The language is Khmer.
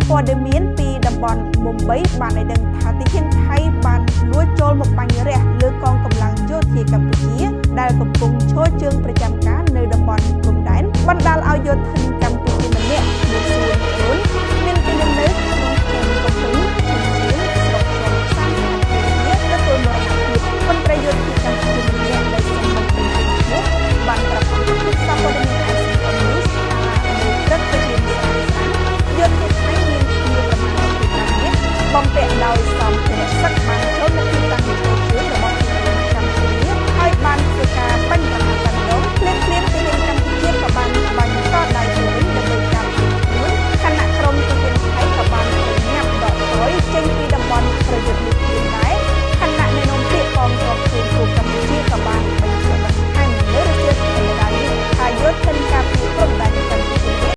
ព័ត៌មានពីតំបន់មុំបីបានឲ្យដឹងថាទាហានថៃបានលួចចូលមកបាញ់រះលើកងកម្លាំងយោធាកម្ពុជាដែលកំពុងឈរជើងប្រចាំការនៅតំបន់ព្រំដែនបណ្ដាលឲ្យយោធិនកម្